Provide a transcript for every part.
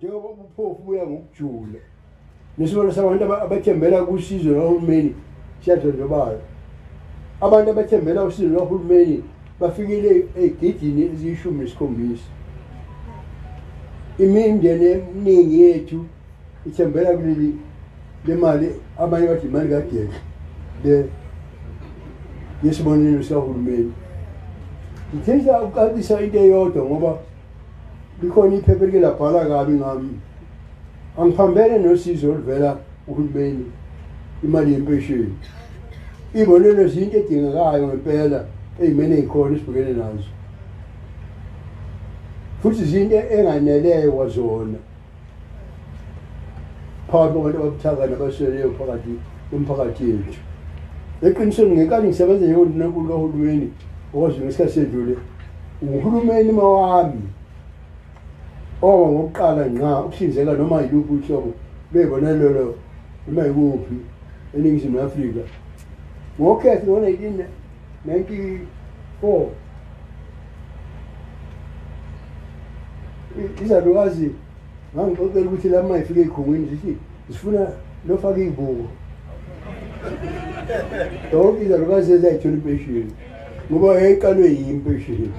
Njengoba ubuphofu buya ngokujula, nesibalo sabantu abathembela kusizo lwahulumeni siyadlondlobala. Abantu abathembela usizo lwahulumeni bafikile ey'gidini eziyi-17. Imindeni eminingi yethu ithembela kuleli le mali, abanye bathi imali kaGesi le yesibonelelo sikahulumeni. Ngithanda ukucacisa into eyodwa ngoba likhona iphepha elike labhala kabi ngami. Angiphambene nosizo oluvela uhulumeni, imali yempesheni. Iy'bonelelo zinto edingekayo ngempela ey'mene ey'khona esibhekene nazo, futhi izinto enganeleyo kwazona phakathi kwabantu ababuthaka nabasweleyo phakathi komphakathi yethu. Eqinisweni ngenkathi ngisebenza njengondunankulu kahulumeni oKwaZulu ngesikhathi sedlule, uhulumeni mawami owaba ngokuqala ngqa ukuhlinzeka noma yiluphi uhlobo lwey'bonelelo noma yikuphi eNingizimu Afrika. Ngokhetho ngo-1994 izalukazi ngangixoxela ukuthi la uma ifike ey'khungwini zithi zifuna lofaka iy'buko. Zonke izalukazi ezayithola impesheni ngoba yayiqalwe yimpesheni.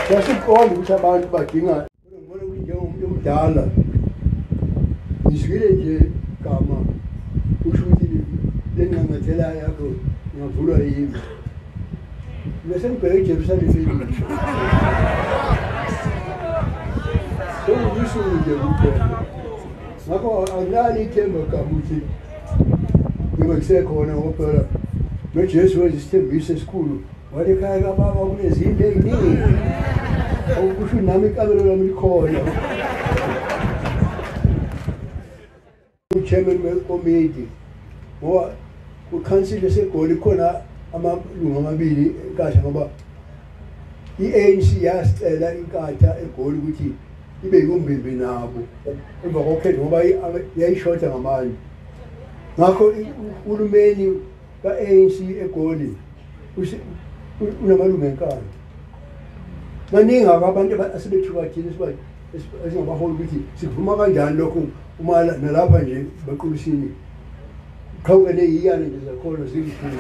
Sasiqonda ukuthi abantu badinga, ngibona ukuthi njengomuntu omdala ngizwile nje gama usho ukuthi le nxanxathela yakho ingavulwa yimi. Mina sengibheke eJerusalem elisha. Sengiyisuku nje kuphela. Ngakho anginalo ithemba gama ukuthi ngibe kusekhona ngoba phela noJesu wenza isithembiso esikhulu, wathi ekhaya kababa kunezinto ey'ningi, okusho nami ikabelo lami likhona. Uchairman wekomiti ngoba kwikhansili yaseGoli khona amalungu amabili eNkatha, ngoba i-ANC yasicela iNkatha eGoli ukuthi ibe yumbimbi nabo emva kokhetho ngoba yayishotha ngamandla. Ngakho uhulumeni ka-ANC eGoli unamalungu eNkatha. Baningi abantu asebethukathile esingabaholi ukuthi sikuvuma kanjani lokhu uma nalapha nje baqulisini qhawuke neyiyane nje zakhona zingikhulu.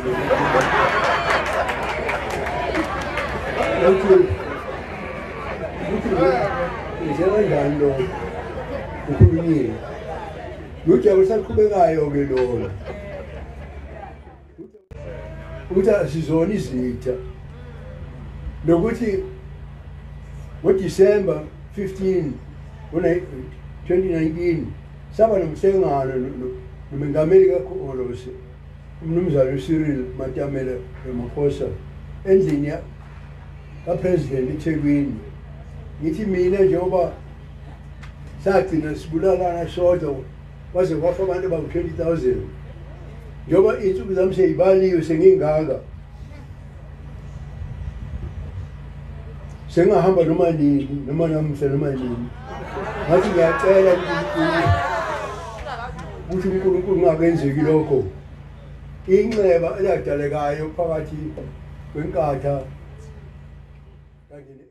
Ukuthi nje kanjani lokho ukhulumile. Lujabo saqhubekayo-ke lona ukuthi asizona izitha, nokuthi ngoDisemba 15 2019 saba nomhlangano nomengameli kaKhongolose uMnumzane uCyril Matamela Ramaphosa endlini kaPresident eThekwini. Ngithi mina njengoba sagcina sibulalana sodwa kwaze kwafa abantu abawu-20,000, njengoba iy'nsuku zami seyibaliwe sengingaka, sengahamba noma nini noma namuhla noma nini. Ngathi ngiyacela ukuthi uNkulunkulu ungakenzeki lokho. Inxeba eladalekayo phakathi kweNkatha kanye